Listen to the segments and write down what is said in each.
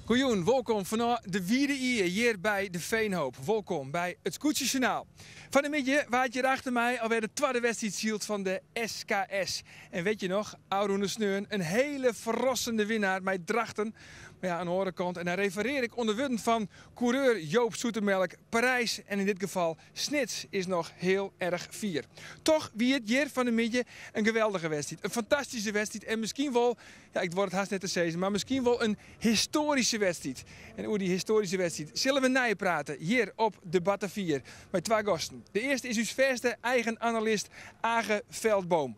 Goejûn, wolkom fanôf de Wide Ie hjir by De Veenhoop. Wolkom by it Skûtsjesjoernaal. Fan 'e middei waard hjir achter my alwer de twadde wedstriid syld fan de SKS. En wit je noch, ôfrûne sneon in hele ferrassende winnaar mei Drachten. Mar ja, oan de oare kant, en dan referear ik oan de wurden fan koereur Joop Zoetemelk, Parijs en yn dit gefal Snits is noch heel erch fier. Toch wie it hjir fan 'e middei in geweldige wedstriid, in fantastyske wedstriid en miskien wol, ja ik doar it hast net te sizzen, mar miskien wol in histoaryske wedstriid. En oer dy histoaryske wedstriid sille we neiprate hjir op de Batavier mei twa gasten. De earste is ús fêste eigen analist Age Veldboom.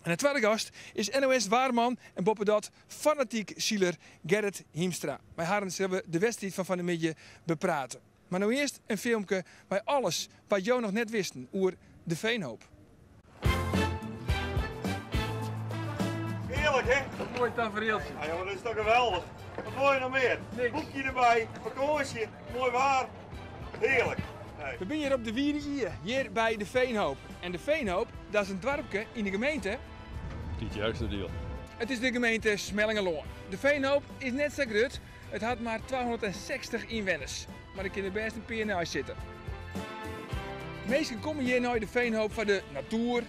En de twadde gast is NOS-waarman en boppedat fanatyk siler Gerrit Hiemstra. Mei harren sille we de wedstriid fan fan 'e middei beprate. Mar no earst in filmke mei alles wat jo noch net wisten oer De Veenhoop. Hearlik hè? Wat moai tafereeltsje. Ja jongen, dat is toch geweldich. Wat wol je noch mear? Niks. Boekje derby, fakânsje, moai waar. Hearlik. Hey. We binne hjir op de Wide Ie, hjir by De Veenhoop. En De Veenhoop, dat is in doarpke yn de gemeente. Tietjerksteradiel. It is de gemeente Smellingerlân. De Veenhoop is net sa grut, it hat mar 260 ynwenners. Mar der kinne bêst in pear neist sitte. Minsken komme hjir nei De Veenhoop foar de natoer,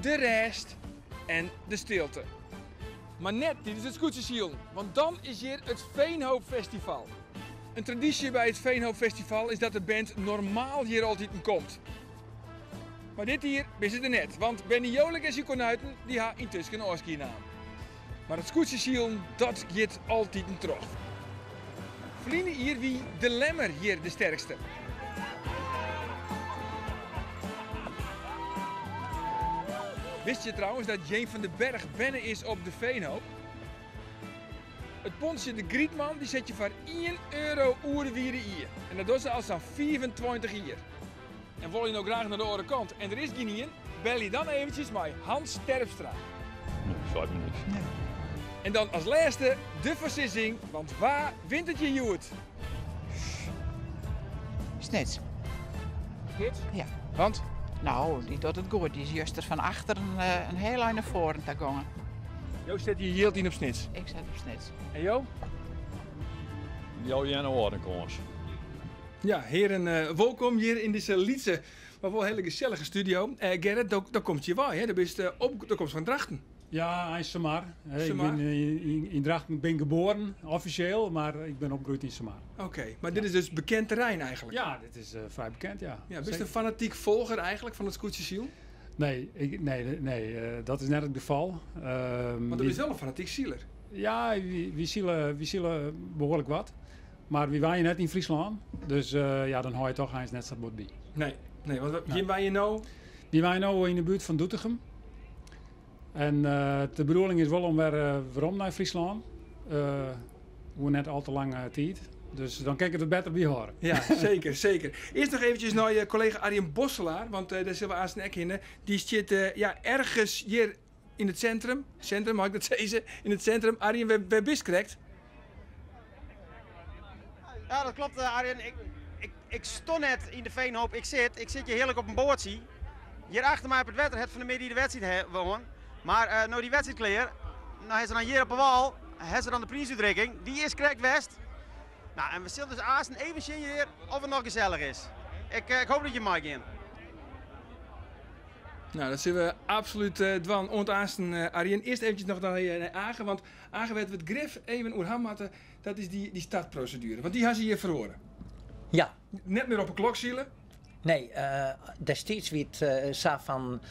de rêst en de stilte. Mar net tidens it skûtsjesilen, want dan is hjir it Veenhoopfestival. In tradysje by it Veenhoopfestival is dat de band Normaal hjir altiten komt. Mar dit jier binne se der net, want Benny Joling en syn kornuiten dy ha yntusken ôfskie naam. Mar it skûtsjesilen, dat giet altiten troch. Ferline jier wie De Lemmer hjir de sterkste. Wist je trouwens dat Jeen van den Berg berne is op De Veenhoop? It pontsje De Grietman dy set je foar ien euro oer de Wide Ie. En dat dogge se al sa'n 25 jier. En wolle je no graach nei de oare kant en der is gjinien, belje dan eventsjes mei Hans Terpstra. Nee, seit my niks. Nee. En dan as lêste de foarsizzing, want wa wint it hjir hjoed? Snits. Snits? Ja. Want? No, dy docht it goed. Dy is juster fan achteren in hiel ein nei foaren ta gongen. Jo sette je jild yn op Snits? Ik set op Snits. En jo? Jou Earnewâld in kâns. Ja, hearen, wolkom hjir yn dizze lytse, mar wol hiele gesellige studio. Gerrit, do, do komst hjir wei, hè? Do bist op, do komst fan Drachten. Ja, eins Samar. Ik Samar? bin yn, yn Drachten bin geboren, offisjeel, mar ik bin opgroeid yn Samar. Oké, mar dit is dus bekend terrein eigentlik? Ja, dit is frij bekend, ja. Ja, bist in fanatyk folger eigentlik fan it skûtsjesilen? Nee, ik, nee, nee, dat is net it gefal. Want do bist wol in fanatyk siler. Ja, wy sile, wy sile behoarlik wat. Mar wy wenje net yn Fryslân, dus ja, dan hâld je toch eins net sa bot by. Nee, nee, want hjir wenje no? Wy wenje no yn de buert fan Doetinchem. En de bedoeling is wol om wer werom nei Fryslân. Oer net al te lange tiid. Dus dan kin ik it wat better byhâlde. Ja, seker, seker. Earst noch eventsjes nei kollega Arjen Bosselaar, want dêr sille we aansten ek hinne. Dy stiet ja, ergens hjir yn it sintrum. Sintrum, mei ik dat sizze? Yn it sintrum. Arjen, wêr bist krekt? Ja, dat klopt Arjen. Ik, ik, ik stond net yn de Veenhoop. Ik sit, ik sit hjir hearlik op in boatsje. Hjir achter my op it wetter hat fan 'e middei de wedstriid wûn. Mar uh, no dy wedstriid klear. No ha se dan hjir op 'e wâl, ha se dan de priisútrikking. Dy is krekt west. Nou, en we sille dus aansten even sjen hjir of it noch gesellich is. Ik, ik hoop dat je meigean. Nou, dat sille we absolút dwaan. Oant aansten, Arjen. Earst eventsjes noch nei Age, want Age, wêr't we it grif even oer ha moatte, dat is dy, dy startproseduere. Want dy ha se hjir feroare. Ja. Net mear op 'e klok sile. Nee, destiids wie it sa fan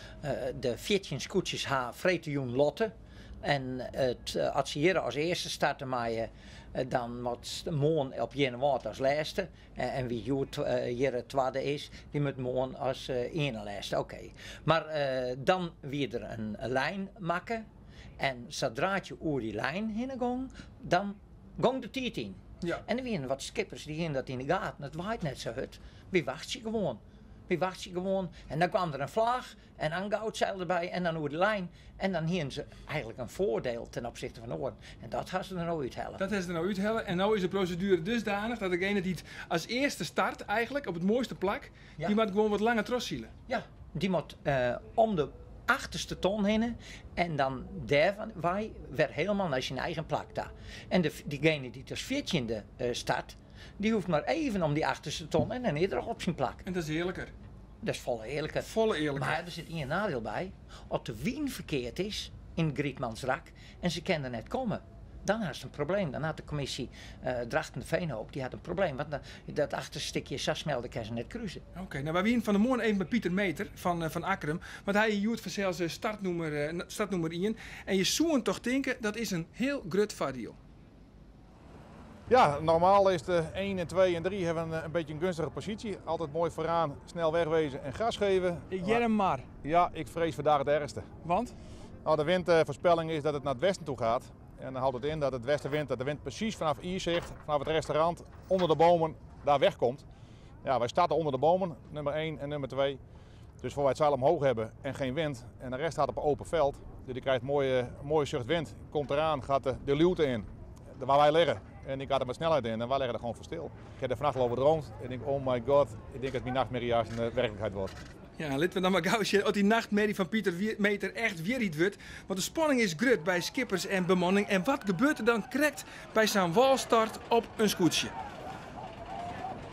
de 14 skûtsjes ha freedtejûn lotte. En it, as se hjir as earste starte meie, dan moat moarn op Earnewâld as lêste. En wie hjoed hjir it twadde is, dy moat moarn as iene lêste. Oké. Mar dan wie der in lijn makke en sadra't je oer dy lijn hinne gong, dan gong de tiid yn. Ja. En der wiene wat skippers dy hiene dat yn de gaten, it waait net sa hurd, wy wachtsje gewoan. Wy wachtsje gewoan. En dan kwam der in flach en dan gau it seil derby en dan oer de lijn. En dan hienen se eigenlik in foardiel ten opzichte fan oaren. En dat ha se der no úthelle. Dat ha se der no úthelle. En no is de proseduere dusdanich dat degene dy't as earste start eigenlik op it moaiste plak, dy moat gewoan wat langer trochsile. Ja, dy moat om de achterste ton hinne en dan dêrwei wer helemaal nei syn eigen plak ta. En diegene dy't as fjirtjinde start, dy hoecht mar even om dy achterste ton en dan is er al op syn plak. En dat is earliker. Dat is folle earliker. Folle earliker. Mar der sit ien nadiel by, as de wyn ferkeard is yn it Grytmansrak en se kinne der net komme, dan hast in probleem. Dan hat de kommisje Drachten de Veenhoop, dy hat in probleem, want dat achterste stikje is sa smel, dêr kinne se net kruse. Oké, nou wy wienen fan 'e moarn even by Pieter Meeter fan Akkrum, want hy hie hjoed fansels startnûmer ien. En je soenen toch tinke, dat is in hiel grut foardiel. Ja, normaal is de 1 en 2 en 3 hebben een beetje een gunstige positie. Altijd mooi vooraan, snel wegwezen en gas geven. Ik hear him mar. Ja, ik vrees vandaag het ergste. Want? Nou, de windvoorspelling is dat het naar het westen toe gaat. En dan houdt het in dat het westenwind, dat de wind precies vanaf Ierzicht, vanaf het restaurant, onder de bomen, daar wegkomt. Ja, wij starten onder de bomen, nummer 1 en nummer 2. Dus voor wij het zeil omhoog hebben en geen wind en de rest staat op open veld. Dus die krijgt mooie zucht wind, komt eraan, gaat de luwte in, waar wij liggen. En die gaat er met snelheid in en wij liggen er gewoon voor stil. Ik heb er vannacht al over gedroomd en ik denk, oh my god, ik denk dat mijn nachtmerrie juist een werkelijkheid wordt. Ja, laten we dan maar gauw zien of die nachtmerrie van Pieter Meeter echt weer iets wordt. Want de spanning is groot bij skippers en bemanning. En wat gebeurt er dan correct bij zo'n walstart op een scootje?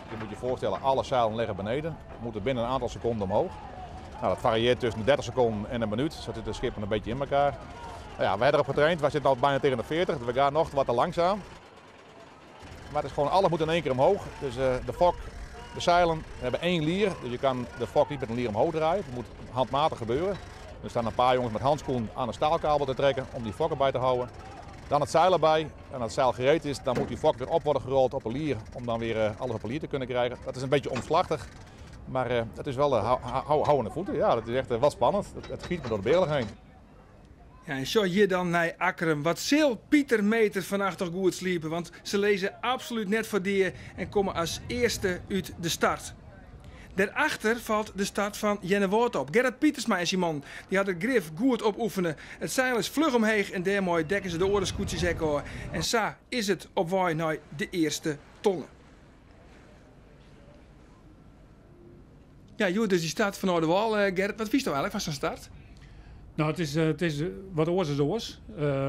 Je moet je voorstellen, alle zeilen liggen beneden. Moeten binnen een aantal seconden omhoog. Nou, dat varieert tussen de 30 seconden en een minuut. Zo zitten de schippen een beetje in elkaar. Nou ja, wij hebben erop getraind. Wij zitten al bijna tegen de 40. Dus we gaan nog wat te langzaam. Maar het is gewoon, alles moet in één keer omhoog. Dus de fok, de zeilen, we hebben 1 lier. Dus je kan de fok niet met een lier omhoog draaien. Het moet handmatig gebeuren. Er staan een paar jongens met handschoen aan de staalkabel te trekken om die fok erbij te houden. Dan het zeil erbij. En als het zeil gereed is, dan moet die fok weer op worden gerold op een lier. Om dan weer alles op een lier te kunnen krijgen. Dat is een beetje omslachtig. Maar het is wel hou aan de voeten. Ja, dat is echt wel spannend. Het giet me door de beelden heen. Ja, en zo hier dan naar Akkrum. Wat zal Pieter Meeter vannacht toch goed sliepen? Want ze lezen absoluut net voor die en komen als eerste uit de start. Daarachter valt de start van Jenne Woord op. Gerrit Pietersma en Simon, die hadden het grif goed op oefenen. Het zeil is vlug omheeg en daarmee dekken ze de oorlogskoetsjes echo. En sa is het op waai naar de eerste tonnen. Ja, joh, dus die start van de wal, Gerrit. Wat vies nou eigenlijk van zo'n start? Nou, het is wat oors is oors,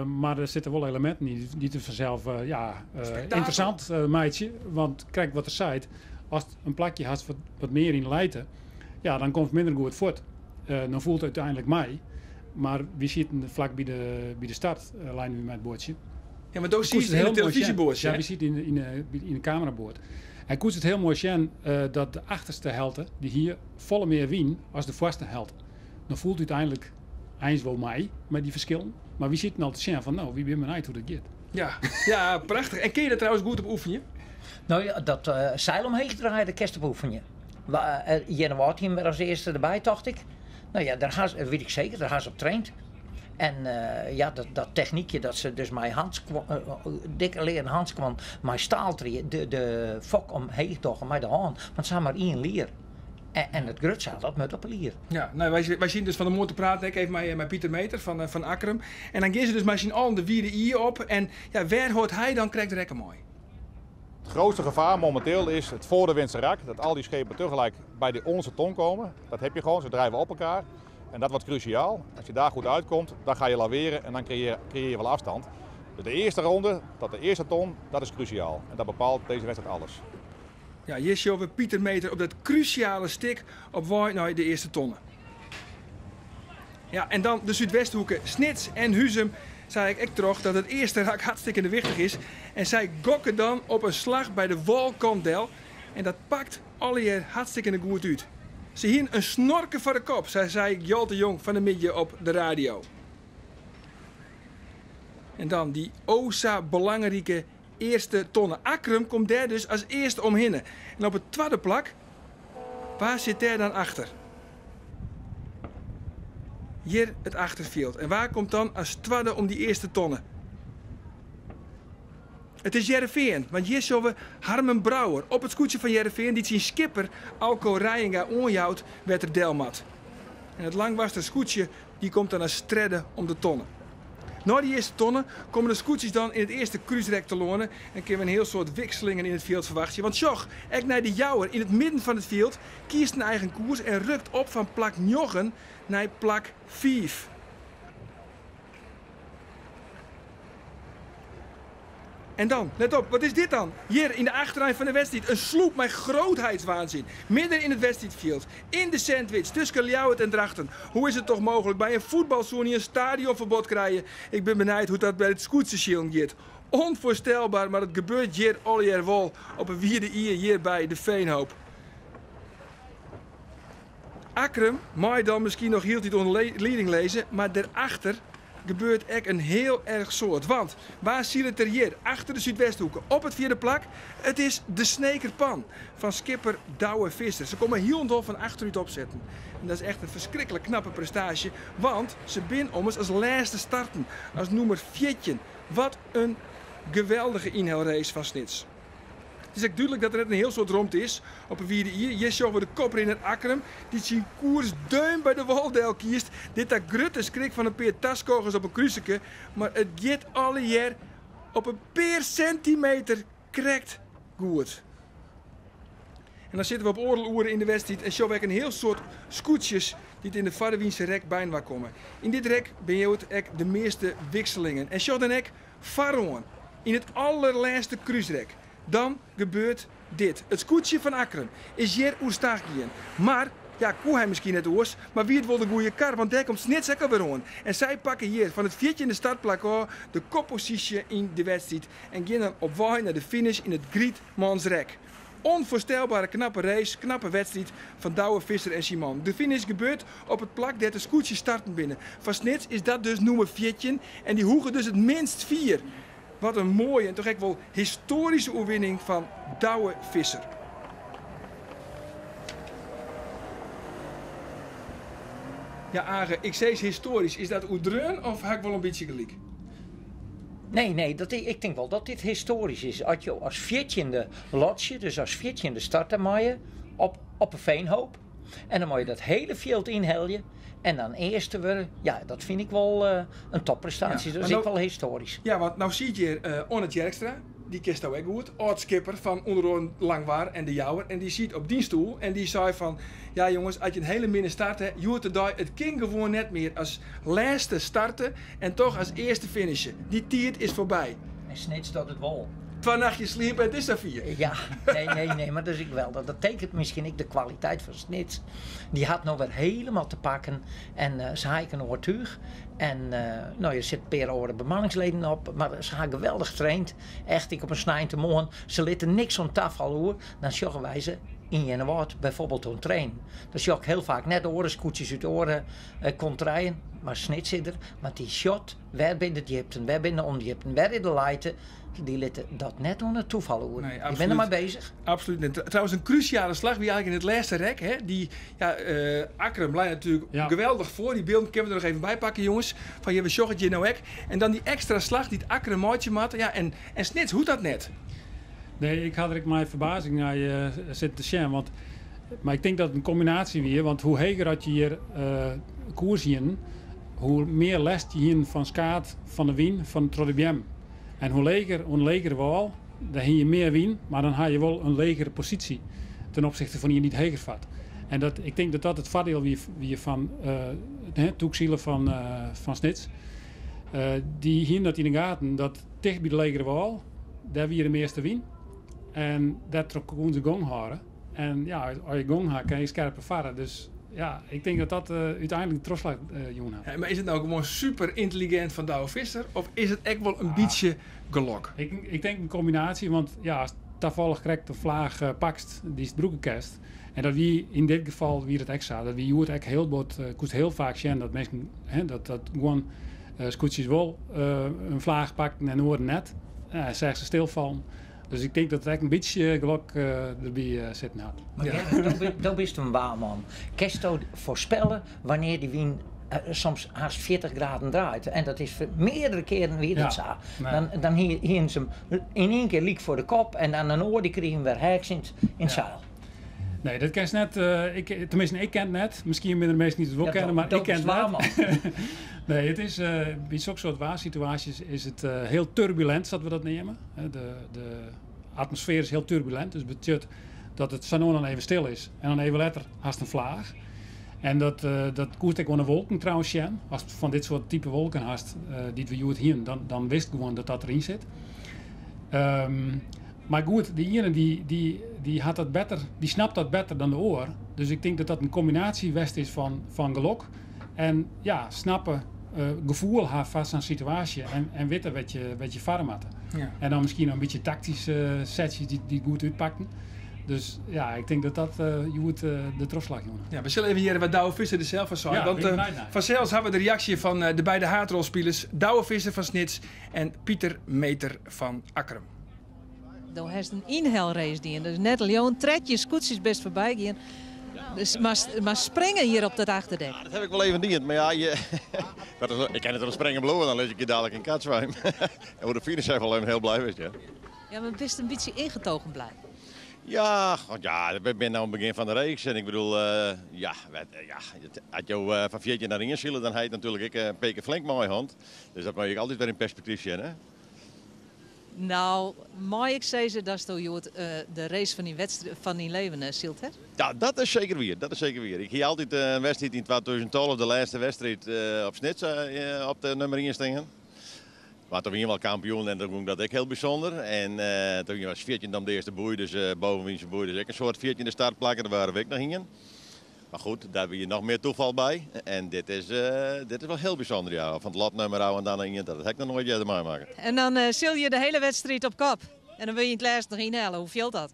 maar er zitten wel elementen in die het vanzelf Spektakel. interessant meidje. Want kijk wat er zei, als het een plakje had wat meer in leiden, ja, dan komt het minder goed voort. Dan voelt het uiteindelijk mij, maar we zitten vlak bij de startlijn nu met het boordje. Ja, maar daar zie je Koest het in het de heel mooi zien. televisieboordje, Ja, hè? we zitten in de cameraboord. Hij koest het heel mooi zien dat de achterste helte, die hier volle meer wien als de voorste helte. Dan voelt uiteindelijk eens wel mij met die verschillen. Maar wie zit nou te zien van, nou, wie ben benieuwd hoe dat gaat. Ja, ja, prachtig. En kun je daar trouwens goed op oefenen? Nou ja, dat zeil omheen draaien, dat kerst op oefenen. Jenne Wout hier als eerste erbij, dacht ik. Nou ja, daar gaan ze, weet ik zeker, daar gaan ze op traind. En ja, dat techniekje dat ze dus mijn dikke leren handschoen, mijn staaltrie, de fok omheen toch, met de hand. Want ze hebben maar 1 lier. En het grutzeil, dat moet op een lier. Ja, nou, wij zien dus van de moord te praten. Ik even met Pieter Meeter van Akkrum. En dan gaan ze dus maar zien al de wierde i op. En ja, waar hoort hij dan krijgt de rekken mooi? Het grootste gevaar momenteel is het voor de windse rak. Dat al die schepen tegelijk bij de onderste ton komen. Dat heb je gewoon, ze drijven op elkaar. En dat wordt cruciaal. Als je daar goed uitkomt, dan ga je laveren en dan creëer je wel afstand. Dus de eerste ronde, tot de eerste ton, dat is cruciaal. En dat bepaalt deze wedstrijd alles. Ja, hier zien we Pieter Meeter op dat cruciale stik op waar naar de eerste tonnen. Ja, en dan de Zuidwesthoeken, Snits en Huzum. Zei ik echt terug dat het eerste rak hartstikke wichtig is. En zij gokken dan op een slag bij de Walkandel. En dat pakt alweer hartstikke goed uit. Ze hier een snorken voor de kop, zei Jolt de Jong van de Midje op de radio. En dan die osa belangrijke eerste tonnen. Akkrum komt daar dus als eerste omheen. En op het tweede plak, waar zit daar dan achter? Hier het achterveld. En waar komt dan als tweede om die eerste tonnen? It is Hearrenfean, want hjir sjogge we Harmen Brouwer op it skûtsje fan Hearrenfean dy't syn skipper Alco Reijenga oanjout wêr't er del moat. En it Langwarster skûtsje dy komt dan as tredde om de tonne. Nei dy earste tonne komme de skûtsjes dan yn it earste krúsrek telâne en kinne we in hiel soad wikselingen yn it fjild ferwachtsje. Want sjoch, ek nei de Jouwer yn it midden fan it fjild kiest in eigen koers en rukt op fan plak njoggen nei plak fiif. En dan, let op, wat is dit dan? Hjir yn de achterein fan de wedstriid in sloep mei grootheidswaanzin. Midden yn it wedstriidfjild, yn de sandwich tusken Ljouwert en Drachten. Hoe is it toch mooglik? By in fuotbal soene je in stadionferbod krije. Ik bin benijd hoe't dat by it skûtsjesilen giet. Onvoorstelbaar, mar it gebeurt hjir allegear wol op 'e Wide Ie hjir by de Veenhoop. Akkrum mei dan miskien noch hieltyd oan de lieding lizze, mar derachter gebeurt ek in hiel erch soad. Want wa silet der hjir achter de Súdwesthoeke op it fjirde plak? It is de Sneker Pan fan skipper Douwe Visser. Se komme hielendal fan achterút opsetten. En dat is echt in ferskriklik knappe prestaasje, want se bin ommers as lêste starten, as nûmer 14. Wat in geweldige ynhelrace fan Snits. It is ek dúdlik dat der net in hiel soad romte is op 'e Wide Ie. Hjir sjogge we de koprinner Akkrum, dy't syn koers deun by de wâl del kiest. Dit ta grutte skrik fan in pear taskôgers op in kruseke, mar it giet allegear op in pear sintimeter krekt goed. En dan sitte we op oardel oere yn de wedstriid en sjogge we ek in hiel soad skûtsjes dy't yn de foarwynse rek byinoar komme. Yn dit rek binne hjoed ek de measte wikselingen. En sjoch dan ek Foaroan, yn it allerlêste krúsrek. Dan gebeurt dit. It skûtsje fan Akkrum is hjir oerstach gien. Mar, ja, koe hy miskien net oars, mar wie it wol de goeie kar, want dêr komt Snits ek alwer oan. En sy pakke hjir fan it fjirtjinde startplak ôf de kopposysje yn de wedstriid en gean dan op wei nei de finish yn it Grietmansrek. Onvoorstelbare knappe race, knappe wedstriid fan Douwe Visser en syn man. De finish gebeurt op it plak dêr't de skûtsjes starten binne. Foar Snits is dat dus nûmer 14 en dy hoege dus it minst fier. Wat in moaie en toch ek wol histoaryske oerwinning fan Douwe Visser. Ja Age, ik sis histoarysk, is dat oerdreaun of ha ik wol in bytsje gelyk? Nee, nee, dat, ik tink wol dat dit histoarysk is. As jo as fjirtjinde lotsje, dus as fjirtjinde starte meie op, op 'e Veenhoop, en dan meie je dat hele fjild ynhelje en dan earste wurde, ja, dat fyn ik wol uh, in topprestaasje. Ja, dat is ek wol histoarysk. Ja, want no siet hjir uh, Onne Tjerkstra, dy kensto ek goed, âld-skipper fan ûnder oaren Langwar en De Jouwer, en dy siet op dyn stoel en dy sei fan, ja jonges, as je in hele minne start ha, hjoed-de-dei, it kin gewoan net mear as lêste starte En toch as earste finishe. Dy tiid is foarby. En Snits docht it wol. Twa nachtjes sliepe en it is safier. Ja, nee, nee, nee, mar dat is ek geweldich. Dat tekent miskien ek de kwaliteit fan Snits. Dy hat no wer hielendal te pakken en se ha ek in oar túch. En no, der sitte in pear oare bemanningsleden op, mar se ha geweldich traind. Echt, ek op in sneintemoarn. Se litte niks oan tafal oer. Dan sjogge wy se yn Earnewâld byfoarbyld oan it trainen. Dan sjoch ik hiel faak net oare skûtsjes út oare Kontrijen, mar Snits is der, want dy sjocht wêr binne de djipten, wêr binne de ûndjipten, wêr is de lijte. Dy litte dat net oan it toefal oer. Nee, Dy binne der mei bezich. Absolút net. Trouwens, in krúsjale slach wie eigentlik yn it lêste rek. Hè? Dy, ja, uh, Akkrum lei natuerlik ja. geweldich foar. Dy bylden kinne we der noch even by pakke, jonges. Fan hjir, we sjogge it hjir no ek. En dan dy ekstra slach dy't Akkrum meitsje moat. Ja, en, en Snits hoecht dat net. Nee, ik ha der ek mei ferbazing nei uh, sitten te sjen. Want Mar ik tink dat it in kombinaasje wie, want hoe heger at je hjir koers hienen, hoe mear lêst je hienen fan skaad fan de wyn fan troch de beammen. En hoe leger oan de legere wâl, dêr hie je mear wyn, mar dan ha je wol in legere posysje ten opzichte fan ien dy't heger fart. En dat, ik tink dat dat it foardiel wie, wie fan it tûksilen fan, fan Snits. Dy hienen dat yn de gaten, dat ticht by de legere wâl, dêr wie de measte wyn en dêrtroch koenen se gong hâlde. En ja, as je gong ha, kin je skerper farre. Dus ja, ik tink dat dat úteinlik de trochslach jûn hat. Maar is it no gewoan super yntelligint fan Douwe Visser of is it ek wol in bytsje gelok? Ik tink in kombinaasje, want ja, ast tafallich krekt de flaach pakst dy'tst brûke kinst. En dat wie yn dit gefal wie dat ek sa. Dat wie hjoed ek hiel bot, koest hiel faak sjen dat minsken, hè, dat, dat guon skûtsjes wol in flaach pakten en oaren net. Ja, seach se stilfallen. Dus ik tink dat it ek in bytsje gelok derby sitten hat. Mar Gerrit, do bist in waarman. Kinsto foarspelle wannear dy wyn soms hast 40 graden draait. En dat is meardere kearen wie dat sa. Dan, dan hienen se him yn ien kear lyk foar de kop en dan in oar dy krige him wer heaks yn it seil. Nee, dat kinst net. Ik, tenminste, ik ken it net. Miskien binne der minsken dy't it wol kenne, mar ik ken it net. Nee, it is, by sokke soart waarsituaasjes is it hiel turbulint, sa't we dat neame. De atmosfear is hiel turbulint, dus betsjut dat it sa no en dan even stil is en dan even letter hast in flaach. En dat, dat koest ek oan de wolken trouwens sjen. Ast fan dit soart type wolken hast, dy't we hjoed hienen, dan, dan witst gewoan dat dat deryn sit. Mar goed, de iene dy, dy, dy hat dat better, dy snapt dat better dan de oar. Dus ik tink dat dat in kombinaasje west is fan, fan gelok en ja, snappe, gefoel ha foar sa'n situaasje en, en witte wêr't je, wêr't je farre moatte. Ja. En dan miskien noch in bytsje taktyske setsjes dy't, dy't goed útpakten. Dus ja, ik tink dat dat hjoed de trochslach jûn hat. Ja, we sille even hearre wat Douwe Visser der sels fan seit. Ja, want bin ik benijd nei. fansels hawwe we de reaksje fan de beide haadrolspilers Douwe Visser fan Snits en Pieter Meeter fan Akkrum. Do hast in ynhelrace dien, dus net leaun, 13 skûtsjes bist foarby gien. Dus moatst springe hjir op dat achterdek. Ja, dat ha ik wol even dien, mar ja, je, dat is, ik kin net springen bliuwe, dan lis ik hjir dalik in katswym. En oer de finish ha ik wol even hiel blij west, ja. Ja, mar bist in bytsje ingetogen blij? Ja, god ja, we binne no oan it begjin fan de reeks en ik bedoel, ja, ja, as jo fan 14 nei ien sile, dan ha je it natuerlik ek in pear kear flink meihân. Dus dat moat je ek altyd wer yn perspektyf sjen, hè. Nou, mei ik sizze datsto hjoed de race fan dyn wedstriid, fan dyn leven syld hast? Ja, dat is seker wier. Dat is seker wier. Ik hie altyd in wedstriid yn 2012, de lêste wedstriid op Snits op de nummer ien stean. Mar toen wiene we al kampioen en toen fûn ik dat ek hiel bysûnder. En toen wiene we as fjirtjinde om de earste boei, dus bovenwynse boei, dus ek in soart fjirtjinde startplak. Dêr waarden we ek noch ien. Mar goed, dêr wie noch mear toefal by. En dit is, dit is wol hiel bysûnder, ja. Fan it lotnummer ôf en dan nei ien, dat ha ik noch noait earder meimakke. En dan sile je de hiele wedstriid op kop. En dan wurde je yn it lêst noch ynhelle. Hoe fielt dat?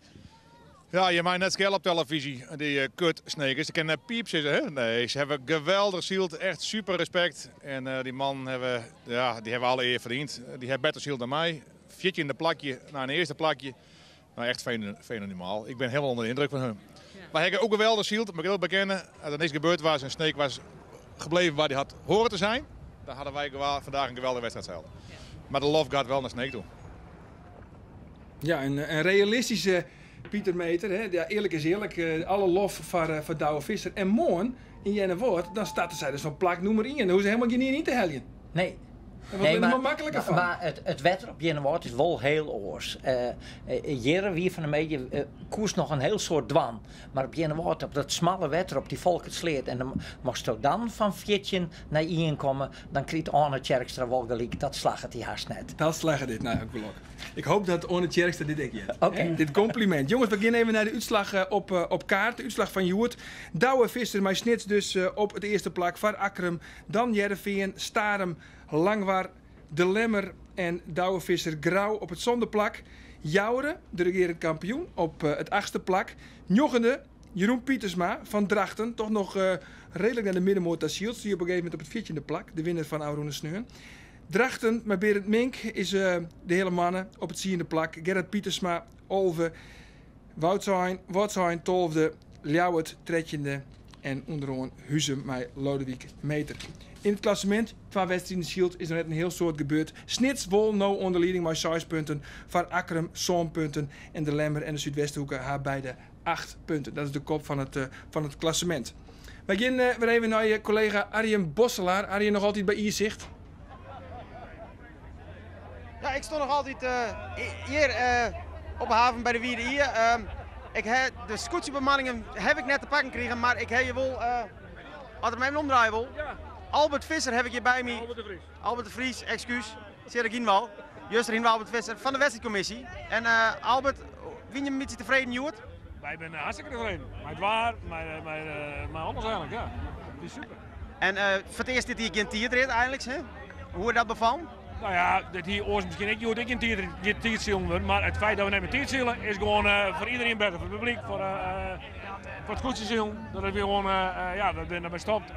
Ja, je meie net skelle op televyzje, dy kut Snekers. Ik kin net piip sizze, hè? Nee, se hawwe geweldich syld, echt super respekt. En dy mannen hawwe, ja, dy hawwe alle ear ferdiend. Dy hawwe better syld dan my. Fjirtjinde plakje nei in earste plakje. Nou, echt fenomenaal. Ik bin hielendal ûnder de yndruk fan hun. Mar hy hat ek geweldich syld, moat ik hiel bekenne. As der niks gebeurd was en Sneek was gebleven waar hij had horen te zijn, dan hadden wij vandaag een geweldige wedstrijd zeild. Maar de lof gaat wel naar Sneek toe. Ja, in realistyske Pieter Meeter. Hè. Ja, earlik is earlik, alle lof foar Douwe Visser. En moarn yn Earnewâld, dan starte sy dus fan plak nûmer ien. Dan hoege se helemaal gjin ien yn te heljen. Nee. Dat wurdt nee, mar makliker fan. Mar it wetter op Earnewâld is wol hiel oars. Hjir wie fan 'e middei koest noch in hiel soad dwaan. Mar op Earnewâld, op dat smalle wetter, op dy Folkertsleat, en dan mochtsto dan fan 14 nei ien komme, dan kriget Oane Tjerkstra wol gelyk. Dat slagget dy hast net. Dat slagget dit, nou gelok. Ik hoop dat Oane Tjerkstra dit ek heart. Oké. Dit kompliment. Jonges, we gean even nei de útslach op kaart. De útslach fan hjoed. Douwe Visser mei Snits dus op it earste plak foar Akkrum. Dan Hearrenfean, Starum, Langwar, De Lemmer en Douwe Visser Grou op it sânde plak. Joure, de regearend kampioen, op it achtste plak. Njoggende, Jeroen Pietersma fan Drachten, toch noch reedlik nei de middenmoat ta syld. Stie op in gegeven momint op it fjirtjinde plak, de winner fan ôfrûne sneon. Drachten mei Berend Mink is de heale moanne op it tsiende plak. Gerrit Pietersma, 11. Wâldsein, Wâldsein tolfde, Ljouwert trettjinde en ûnderoan Huzum mei Lodewijk Meeter. Yn it klassemint, twa wedstriden syld, is noch net in hiel soad gebeurd. Snits wol no oan de lieding mei seis punten, foar Akkrum sân punten en de Lemmer en de Súdwesthoeke ha beide acht punten. Dat is de kop fan it, fan it klassemint. Wy gean wer even nei kollega Arjen Bosselaar. Arjen, noch altyd by Iersicht? Ja, ik sta noch altyd hjir op de haven by de Wide Ie. Ik ha de skûtsjebemanningen ha ik net te pakken krigen, mar ik ha hjir wol, as er him even omdraaie wol. Albert Visser ha ik hjir by my. Albert de Vries. Albert de Vries, ekskús. Sjoch ik yn wal. Juster hiene we Albert Visser fan de wedstriidkommisje. En Albert, wiene je in bytsje tefreden hjoed? Wy binne hartstikke tefreden. Mei it waar, mei alles eigenlik, ja. It is super. En foar it earst dit jier gjin tiidrit eigenlik, hè? Hoe is dat befallen? Nou ja, dat hie oars miskien ek hjoed ek gjin tiidrit, gjin tiidsilen wurden, mar it feit dat we net mear tiidsile is gewoan foar iedereen better, foar it publyk, foar foar it skûtsjesilen. Dat is gewoan, ja, we binne dermei stopt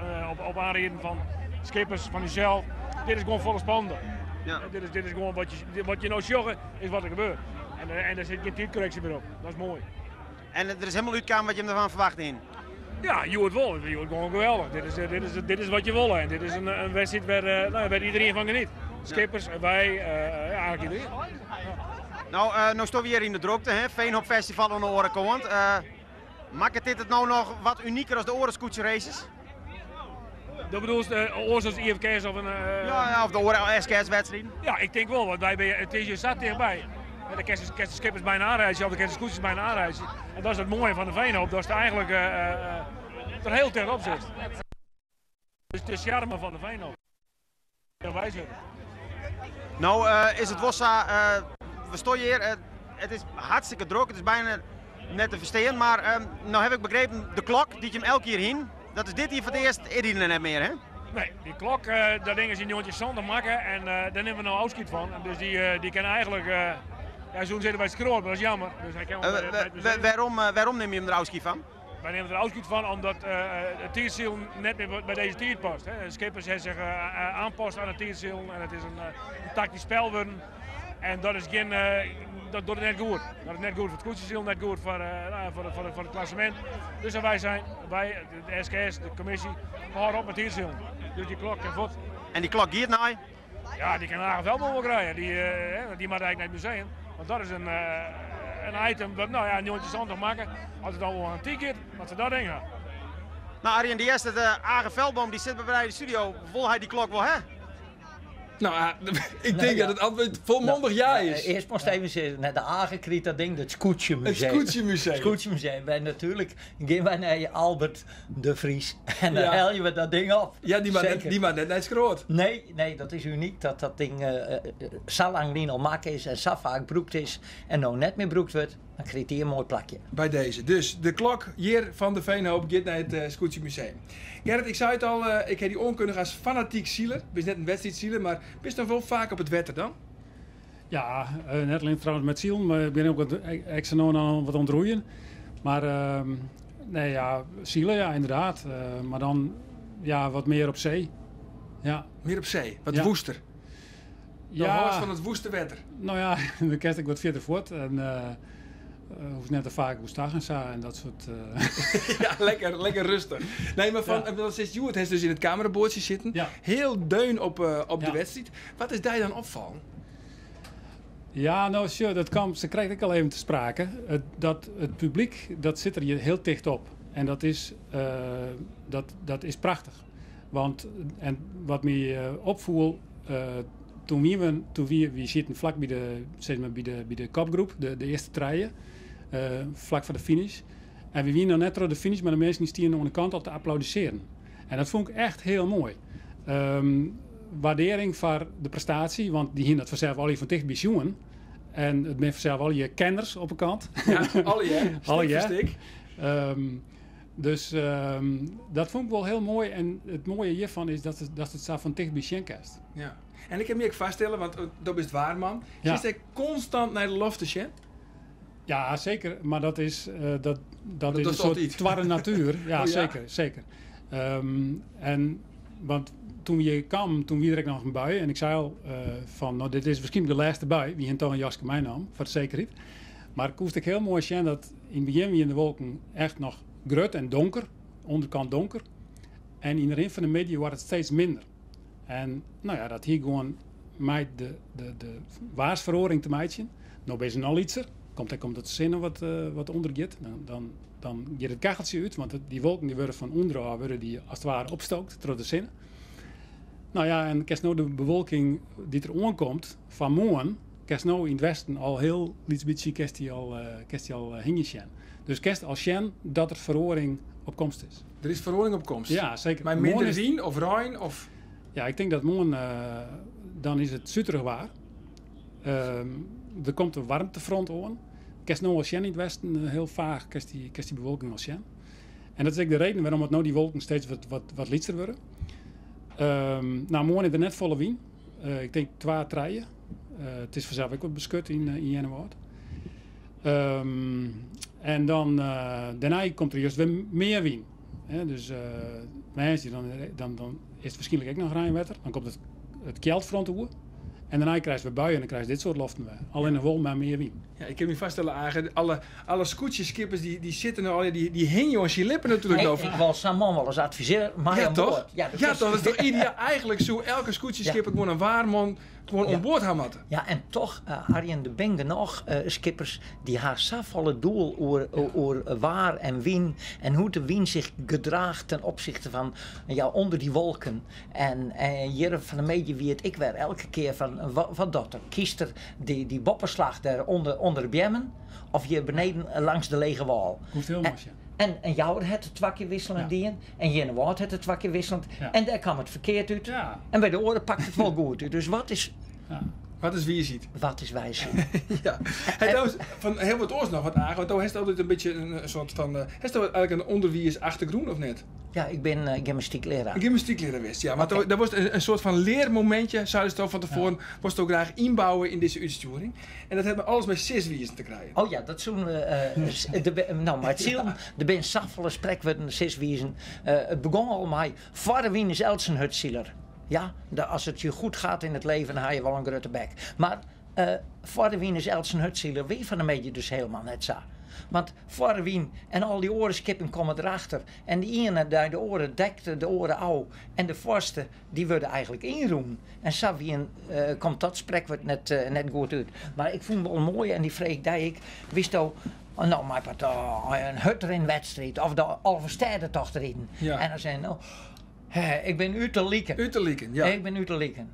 op oanrieden fan skippers, fan ússels. Dit is gewoan folle spannender. Ja. Dit is gewoan wat je no sjogge, is wat der gebeurt. En der sit gjin tiidkorreksje mear op. Dat is moai. En der is hielendal útkaam wat jim derfan ferwachte hienen? Ja, hjoed wol. It wie hjoed gewoan geweldich. Dit is, dit is, dit is wat je wolle. En dit is in wedstriid wêr, nou ja, wêr iedereen fan geniet. Skippers, wy, ja, eigenlijk iedereen. No, no steane we hjir yn de drokte, hè? Veenhoop Festival oan de oare kant. Makket dit it no noch wat uniker as de oare skûtsjeraces? Do bedoelst oars as IFKS of in... Ja, ja, of de oare SKS-wedstriden. Ja, ik tink wol, want wy binne, it is hjir sa tichtby. Dan kinst de skippers byinoar oanreitsje of dan kinst de skûtsjes byinoar oanreitsje. En dat is it moaie fan de Veenhoop, datst eigentlik der hiel tichtop sitst. Dus de sjarme fan de Veenhoop. Wy sitte. No is it wol sa, we stean hjir, it is hartstikke drok, it is byna net te ferstean, mar no haw ik begrepen, de klok dy't jim elk jier hienen, dat is dit jier foar it earst, is dy der net mear, hè? Nee, dy klok, dat ding is yn 1970 makke en dêr nimme we no ôfskied fan. Dus dy kin eigentlik, ja, soene sizze by it skroat, mar dat is jammer. Dus hy kin wol by it museum. Wêrom nimme jim der ôfskied fan? Wy nimme der ôfskied fan omdat it tiidsilen net mear by dizze tiid past. De skippers hawwe sich oanpast oan it tiidsilen en it is in taktysk spel wurden. En dat is gjin, dat docht it net goed. Dat is net goed foar it skûtsjesilen, net goed foar, foar it klassemint. Dus wy sein, wy, de SKS, de kommisje, we hâlde op mei tiidsilen. Dus dy klok kin fuort. En dy klok giet nei? Ja, dy kin Age Veldboom wol krije. Dy, dy moat eigentlik nei it museum. Want dat is in, in item dat, no ja, 1970 makke. As it al oer antyk giet, moat se dat ding ha. No Arjen, dy earste, de Age Veldboom, dy sit by my yn de studio. Wol hy dy klok wol ha? Nou, ik tink dat it antwurd folmondich ja is. Earst moatst even sizze, net de Age kriget dat ding, it Skûtsjemuseum. It Skûtsjemuseum. Skûtsjemuseum. Wy natuerlik gean wy nei Albert de Vries en dan helje we dat ding op. Ja, dy moat dy moat net nei it skroat. Nee, nee, dat is unyk dat dat ding sa lang lyn al makke is en sa faak brûkt is en no net mear brûkt wurdt. Dan kriget dy in moai plakje. By dizze. Dus de klok hjir fan de Veenhoop giet nei it Skûtsjemuseum. Gerrit, ik sei it al, ik ha dy oankundige as fanatyk siler. Bist net in wedstriidsiler, mar bist noch wol faak op it wetter dan? Ja, net allinnich trouwens mei it silen, mar ik bin ek ek sa no en dan wat oan it roeien. Mar nee, ja, sile, ja, ynderdaad. Mar dan ja, wat mear op see. Ja. Mear op see? Wat woester? Do hâldst fan it woeste wetter? No ja, dan kinst ek wat fierder fuort en hoechst net te faak oerstag en sa en dat soart. Ja, lekker, lekker rêstich. Nee, mar fan, want sizze hjoed hast dus yn it kameraboatsje sitten. Hiel deun op, op de wedstriid. Wat is dy dan opfallen? Ja, no sjoch, dat kaam sakrekt ek al even te sprake. It, dat it publyk, dat sit der hjir hiel ticht op. En dat is, dat, dat is prachtich. Want, en wat my opfoel, toen wiene we, toen wie, wy sieten flak by de, sis mar, by de, by de kopgroep, de, de earste trije, flak foar de finish. En wy wiene noch net troch de finish, mar de minsken stiene oan de kant al te applaudisearjen. En dat fûn ik echt hiel moai. Waardearring foar de prestaasje, want dy hiene dat fansels allegear fan tichtby sjoen. En it binne fansels allegear kenners op 'e kant. Ja, allegear. Stik foar stik. Dus dat fûn ik wol hiel moai. En it moaie hjirfan is dat datst it sa fan tichtby sjen kinst. Ja. En ik kin my ek foarstelle, want do bist waarman. Sitst ek konstant nei de loft te sjen? Ja, seker. Mar dat is, dat, dat is in soart twadde natuer. Ja, seker, seker. En, want toen we hjir kamen, toen wie der ek noch in bui. En ik sei al fan, no dit is wierskynlik de lêste bui. Wy hiene toch in jaske meinaam, foar de sekerheid. Mar koest ek hiel moai sjen dat yn it begjin wiene de wolken echt noch grut en donker, ûnderkant donker. En yn de rin fan de middei waard it steeds minder. En no ja, dat hie gewoan mei de, de, de waarsferoaring te meitsjen. No binne se noch lytser, komt ek omdat de sinne wat, wat ûndergiet. Dan, dan, dan giet it kacheltsje út, want dy wolken dy wurde fan ûnderôf wurde dy as it ware opstookt troch de sinne. No ja, en kinst no de bewolking dy't der oankomt fan moarn, kinst no yn it westen al hiel lyts bytsje kinst dy al, kinst dy al hingjen sjen. Dus kinst al sjen dat der feroaring op komst is. Der is feroaring op komst? Ja, seker. Mei minder wyn of rein? Of? Ja, ik tink dat moarn dan is it suterich waar. Der komt in waarmtefront oan. Kinst no al sjen yn it westen, hiel faach kinst dy, kinst dy bewolking al sjen. En dat is ek de reden wêrom it no dy wolken steeds wat, wat, wat lytser wurde. No, moarn is der net folle wyn. Ik tink twa, trije. It is fansels ek wat beskut yn, yn Earnewâld. En dan dêrnei komt der just wer mear wyn. Dus woansdei dan, dan, dan is it wierskynlik ek noch reinwetter. Dan komt it, it kjeldfront oer. En dêrnei krijst wer buien en dan krijst dit soart loften wer. Allinnich wol mei mear wyn. Ja, ik kin my foarstelle, Age, alle, alle skûtsjeskippers dy, dy sitte no al, dy, dy hingje oan syn lippen natuerlik no. Ik wol sa'n man wol ris advisearje mei Ja, oan toch? board. Ja, dat Ja, is- toch? Dat is toch ideaal? Eigenlijk soe elke skûtsjeskipper gewoan in waarman gewoan oan board ha moatte. Ja, en toch, Arjen, der binne genôch skippers dy ha safolle doel oer, oer waar en wyn en hoe't de wyn sich gedraacht ten opzichte fan ja, ûnder dy wolken. En hjir fan 'e middei wie it ek wer elke kear fan wat docht er? Kiest er dy, dy boppeslach dêr ûnder, ûnder de beammen of hjir beneden langs de lege wâl? Hoecht hiel En, moai sjen. en, en Jouwer hat it twa kear wikseljend dien en Earnewâld hat it twa kear wikseljend en dêr kaam it ferkeard út. En by de oare pakt it wol goed út. Dus wat is. Wat is wiisheid? Wat is wiisheid? Ja. Hey, trouwens, fan hiel wat oars noch wat Age, want do hast altyd in bytsje in soart fan. Hast do eigenlik in ûnderwiisachtergrûn of net? Ja, ik bin gymnastyklearaar. Gymnastyklearaar west, ja. Want okay. was in soart fan learmomintsje, seidest do fan tefoaren, ja. Wolst do graach ynbouwe yn dizze útstjoering. En dat hat mei alles mei siswizen te krijen. Oh ja, dat soene we. De, no, mei it silen, der binne safolle sprekwurden, siswizen. It begûn al mei foar de wyn is elts in hurdsiler. Ja, de, as it je goed gaat in het leven, dan ha je wol in grutte bek. Mar foar de wyn is elts in hurdsiler wie fan 'e middei dus hielendal net sa. Want foar de wyn en al dy oare skippen komme derachter. En de iene nei de oare dekt de oare ôf. En de foarste dy wurde eigenlik ynrûn. En sa wie in, komt dat sprekwurd net, net goed út. Mar ik fûn wol moai en dy freeg ik dy ek, witsto, no mei part in hurdrinwedstriid of de Alvestêdetocht riden. Ja. En dan sei no, ik bin út de liken. Út de liken, ja. Ik bin út de liken.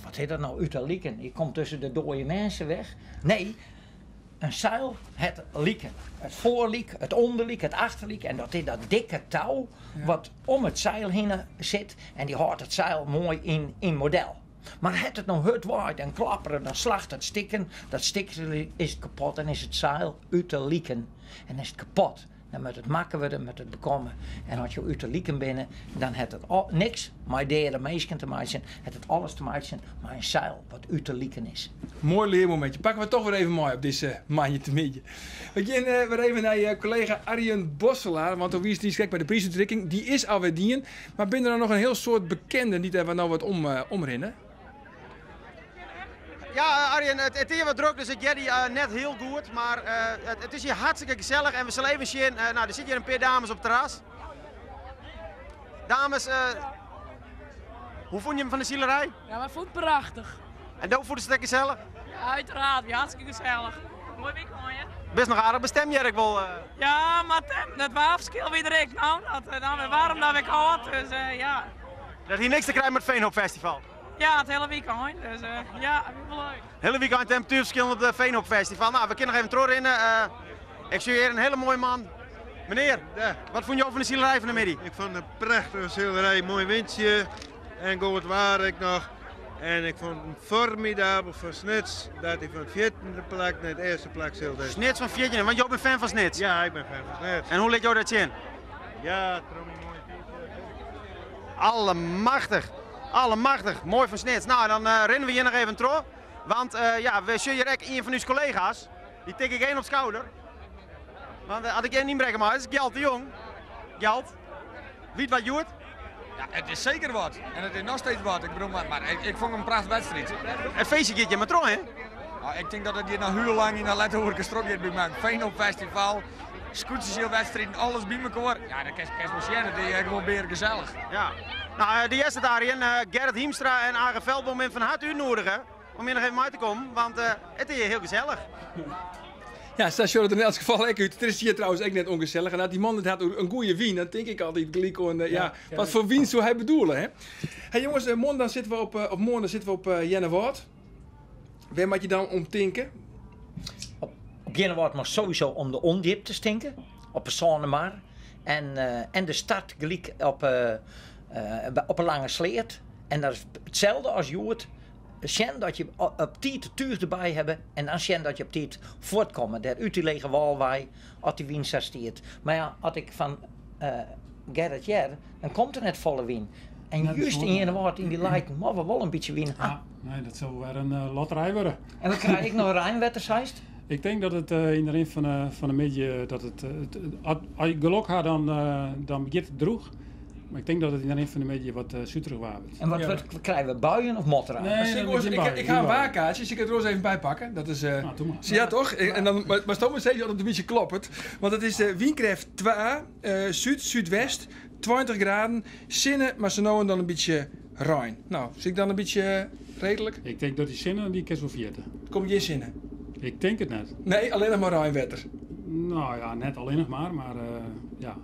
Wat is dat nou, út de liken? Je komt tussen de dode mensen weg. Nee, in seil hat liken. It foarlyk, it ûnderlyk, it achterlyk. En dat is dat dikke tou wat om it seil hinne sit. En dy hâldt it seil moai yn, yn model. Mar hat it no hurd waait en klapperet, dan slacht it stikken. Dat stik is kapot en is it seil út de liken. En is it kapot. Dan moat it makke wurde, moat it bekomme. En as jo út de liken binne, dan hat it niks mei deade minsken te meitsjen, hat it alles te meitsjen mei in seil wat út de liken is. Moai learmomintsje. Pakke we toch wer even mei op dizze moandeitemiddei. We gean wer even nei kollega Arjen Bosselaar, want do wiest krekt by de priisútrikking. Dy is alwer dien, mar binne der noch in hiel soad bekenden dy't dêr no wat om, omrinne? Ja, Arjen, it, it is wat drok, dus ik hear dy net hiel goed. Mar it, it is hjir hartstikke gesellich en we sille even sjen. No, der sitte hjir in pear dames op it terras. Dames, hoe fûn je him fan de silerij? Ja, wy fûnen it prachtich. En do fûnst it ek gesellich? Ja, uiteraard. Wie hartstikke gesellich. Moai weekend, hè? Bist noch aardich bestemd, hear ik wol. Ja, mar it waarferskil wie der ek. No, dat, dan wer waarm, dan wer kâld. Dus ja. Dat hie niks te krijen mei it Veenhoop Festival? Ja, it hiele weekend. Dus ja, wie wol leuk. Hiele weekend temperatuerferskillen op it Veenhoop Festival. No, we kinne noch even trochrinne. Ik sjoch hjir in hiele moaie man. Menear, wat fûn jo fan de silerij fan de middei? Ik fûn it in prachtige silerij, moai wyntsje en goed waar ek noch. En ik fûn it formidabel fan Snits dat hy fan it fjirtjinde plak nei it earste plak syld is. Snits fan 14, want jo binne fan fan Snits? Ja, ik bin fan fan Snits. En hoe lit jo dat sjen? Ja, troch myn moaie t-shirt. Allemachtich, allemachtich, moai fan Snits. No, dan rinne we hjir noch even troch. Want ja, we sjogge hjir ek ien fan ús kollega's. Dy tik ik even op skouder. Want as ik even ynbrekke mei, is Gjalt de Jong. Gjalt, wie it wat hjoed? Ja, it is seker wat. En it is noch steeds wat. Ik bedoel, mar ik fûn it in prachtich wedstriid. It feestje giet hjir mar troch, hè? No, ik tink dat it hjir noch hiel lang yn de lette oerkes trochgiet by my. Veenhoop Festival, skûtsjesylwedstriden, alles by mekoar. Ja, dat kinst wol sjen. It is gewoan bearegesellich. Ja. No, de earste daarin, Gerrit Hiemstra en Age Veldboom binne fan harte útnoedige om hjir noch even mei te kommen, want it is hjir hiel gesellich. Ja, sa sjocht it der yn elts gefal ek út. It is hjir trouwens ek net ûngesellich. En as dy man it hat oer in goede wyn, dan tink ik altyd gelyk oan, ja, wat foar wyn soe hy bedoele, hè? Hey jonges, moarn dan sitte we op, of moarn dan sitte we op Earnewâld. Wêr moat je dan om tinke? Op, op Earnewâld moatst sowieso om de ûndjiptes tinke, op de Sânemar. En, en de start gelyk op, op 'e Lange Sleat. En dat is itselde as hjoed. Sjen dat je op tiid de túch derby hawwe en dan sjen dat je op tiid fuortkomme. Dêr út dy lege wâl wei, as dy wyn sa stiet. Mar ja, as ik fan Gerrit hear, dan komt der net folle wyn. En just yn Earnewâld yn dy leiten moatte we wol in bytsje wyn ha. Ja, nee, dat sil wer in lotterij wurde. En we krije ek noch reinwetter, seist? Ik tink dat it yn de rin fan de middei, dat it, as je gelok ha, dan, dan begjint it drûch. Maar ik tink dat it yn de rin fan de middei wat suterich waar wurdt. En wat, wat krije we, buien of motter? Nee, nee, ik, ik, ik ha in waarkaartsje, sil ik it der even by pakke. Dat is, Nou, doe mar. Ja, toch? En dan, mar stomme steeds dat it in bytsje kloppet. Want it is wynkrêft 2, súd, súdwest, 20 graden, sinne, mar sa no en dan in bytsje rein. No, sit ik dan in bytsje reedlik? Ik tink dat dy sinne, dy kinst wol ferjitte. Der komt gjin sinne? Ik tink it net. Nee, allinnich mar reinwetter? No ja, net allinnich mar, mar ja.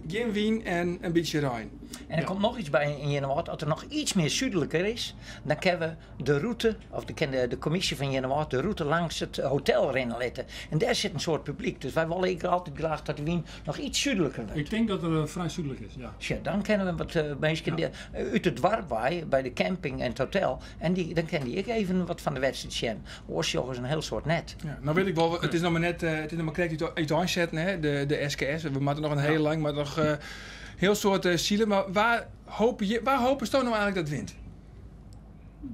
Gjin wyn en in bytsje rein. En der komt noch iets by yn Earnewâld, as der noch iets mear súdliker is, dan kinne we de rûte, of de kin de kommisje fan Earnewâld de rûte langs it hotel rinne litte. En dêr sit in soad publyk, dus wy wolle ek altyd graach dat de wyn noch iets súdliker wurdt. Ik tink dat er frij súdlik is, ja. Sjoch, dan kinne we wat minsken út it doarp wei, by de camping en it hotel, en dy, dan kinne dy ek even wat fan de wedstriid sjen. Oars sjogge se in hiel soad net. Ja, no wit ik wol, it is noch mar net, it is noch mar krekt úteinsetten, hè, de SKS. We moatte noch in hiel lang, mar noch hiel soad sile. Mar wêr hoopje, wêr hopesto no eigentlik dat wint?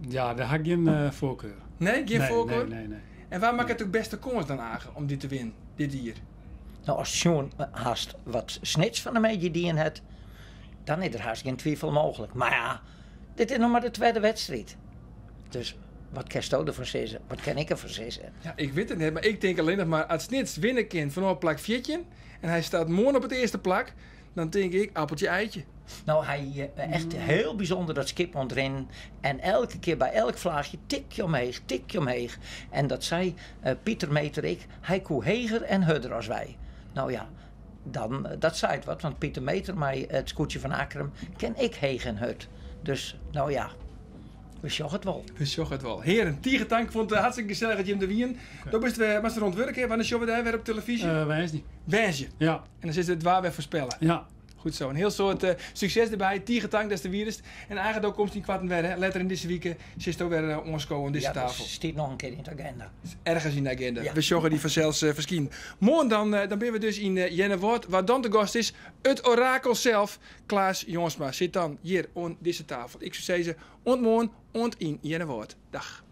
Ja, dêr ha ik gjin foarkar. Nee, gjin foarkar? Nee, nee, nee. En wêr makket de bêste kâns dan eigentlik om dit te winnen, dit jier? No, ast sjoen hast wat Snits fan 'e middei dien hat, dan is der hast gjin twifel mooglik. Mar ja, dit is noch mar de twadde wedstriid. Dus wat kinsto derfan sizze? Wat kin ik derfan sizze? Ja, ik wit it net, mar ik tink allinnich mar as Snits winne kin fanôf plak 14 en hy staat moarn op it earste plak, dan tink ik appeltje eitje. No, hy echt hiel bysûnder dat skip oan it rinnen en elke kear by elk flaachje tikje omheech, tikje omheech. En dat sei Pieter Meeter ek, hy koe heger en hurder as wy. No ja, dan, dat seit wat, want Pieter Meeter mei it skûtsje fan Akkrum kin ek heech en hurd. Dus no ja, we sjogge it wol. We sjogge it wol. Hearen, tige tank. Ik fûn it hartstikke gesellich dat jim der wienen. Do bist wer, moatst wer oan it wurk, hè? Wannear sjogge we dy wer op telefyzje? Woansdei. Woansdei? Ja. En dan silst it waar wer foarspelle? Ja. Goed zo. In hiel soad sukses derby. Tige tank datst der wiest. En Age, do komst ynkoarten wer, hè? Letter yn dizze wike silsto wer oanskowe oan dizze Ja, tafel. dat stiet noch in kear yn de agenda. Ergens yn de agenda. Ja. We sjogge dy fansels ferskinen. Moarn dan, dan binne we dus yn Earnewâld, wa dan te gast is, it orakel sels, Klaas Jongsma, sit dan hjir oan dizze tafel. Ik soe sizze, oant moarn, oant yn Earnewâld. Dag.